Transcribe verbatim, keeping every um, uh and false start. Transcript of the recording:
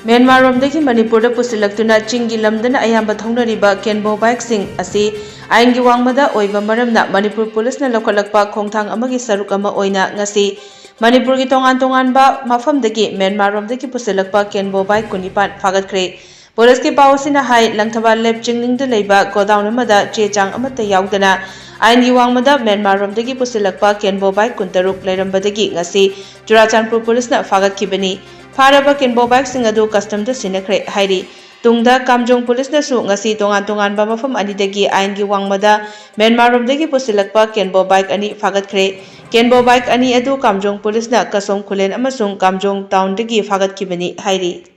ꯃ꯭ꯌꯥꯟꯃꯥꯔꯔꯣꯝꯗꯒꯤ ꯃꯅꯤꯄꯨꯔꯗ ꯄꯨꯁꯤꯜꯂꯛꯇꯨꯅ ꯆꯤꯡꯒꯤ ꯂꯝꯗꯅ ꯑꯌꯥꯝꯕ ꯊꯧꯅꯔꯤꯕ ꯀꯦꯟꯕꯣ ꯕꯥꯏꯛꯁꯤꯡ ꯑꯁꯤ ꯑꯥꯏꯟꯒꯤ ꯋꯥꯡꯃꯗ ꯑꯣꯏꯕ ꯃꯔꯝꯅ ꯃꯅꯤꯄꯨꯔ ꯄꯨꯂꯤꯁꯅ ꯂꯧꯈꯠꯂꯛꯄ ꯈꯣꯡꯊꯥꯡ ꯑꯃꯒꯤ ꯁꯔꯨꯛ ꯑꯃ ꯑꯣꯏꯅ ꯉꯁꯤ ꯃꯅꯤꯄꯨꯔꯒꯤ ꯇꯣꯉꯥꯟ ꯇꯣꯉꯥꯟꯕ ꯃꯐꯝꯗꯒꯤ ꯃ꯭ꯌꯥꯟꯃꯥꯔꯔꯣꯝꯗꯒꯤ ꯄꯨꯁꯤꯜꯂꯛꯄ ꯀꯦꯟꯕꯣ ꯕꯥꯏꯛ ꯀꯨꯟꯅꯤꯄꯥꯟ ꯐꯥꯒꯠꯈ꯭ꯔꯦ꯫ ꯄꯨꯂꯤꯁꯀꯤ ꯄꯥꯎ ꯑꯁꯤꯅ ꯍꯥꯏ, ꯂꯪꯊꯕꯥꯜ ꯂꯦꯞ ꯆꯤꯡꯅꯤꯡꯗ ꯂꯩꯕ ꯒꯣꯗꯥꯎꯟ ꯑꯃꯗ ꯆꯦ ꯆꯥꯡ ꯑꯃꯠꯇ ꯌꯥꯎꯗꯅ ꯑꯥꯏꯟꯒꯤ ꯋꯥꯡꯃꯗ ꯃ꯭ꯌꯥꯟꯃꯥꯔꯔꯣꯝꯗꯒꯤ ꯄꯨꯁꯤꯜꯂꯛꯄ ꯀꯦꯟꯕꯣ ꯕꯥꯏꯛ ꯀꯨꯟꯇꯔꯨꯛ ꯂꯩꯔꯝꯕꯗꯒꯤ ꯉꯁꯤ ꯆꯨꯔꯥꯆꯥꯟꯄꯨꯔ ꯄꯨꯂꯤꯁꯅ ꯐꯥꯒꯠꯈꯤꯕꯅꯤ꯫ ꯐꯥꯔꯕ ꯀꯦꯟꯕꯣ ꯕꯥꯏꯛꯁꯤꯡ ꯑꯗꯨ ꯀꯁꯇꯝꯗ ꯁꯤꯟꯅꯈ꯭ꯔꯦ ꯍꯥꯏꯔꯤ꯫ ꯇꯨꯡꯗ ꯀꯥꯝꯖꯣꯡ ꯄꯨꯂꯤꯁꯅꯁꯨ ꯉꯁꯤ ꯇꯣꯉꯥꯟ ꯇꯣꯉꯥꯟꯕ ꯃꯐꯝ ꯑꯅꯤꯗꯒꯤ ꯑꯥꯏꯟꯒꯤ ꯋꯥꯡꯃꯗ ꯃ꯭ꯌꯥꯟꯃꯥꯔꯔꯣꯝꯗꯒꯤ ꯄꯨꯁꯤꯜꯂꯛꯄ ꯀꯦꯟꯕꯣ ꯕꯥꯏꯛ ꯑꯅꯤ ꯐꯥꯒꯠꯈ꯭ꯔꯦ꯫ ꯀꯦꯟꯕꯣ ꯕꯥꯏꯛ ꯑꯅꯤ ꯑꯗꯨ ꯀꯥꯝꯖꯣꯡ ꯄꯨꯂꯤꯁꯅ ꯀꯁꯣꯝ ꯈꯨꯂꯦꯟ ꯑꯃꯁꯨꯡ ꯀꯥꯝꯖꯣꯡ ꯇꯥꯎꯟꯗꯒꯤ ꯐꯥꯒꯠꯈꯤꯕꯅꯤ ꯍꯥꯏꯔꯤ꯫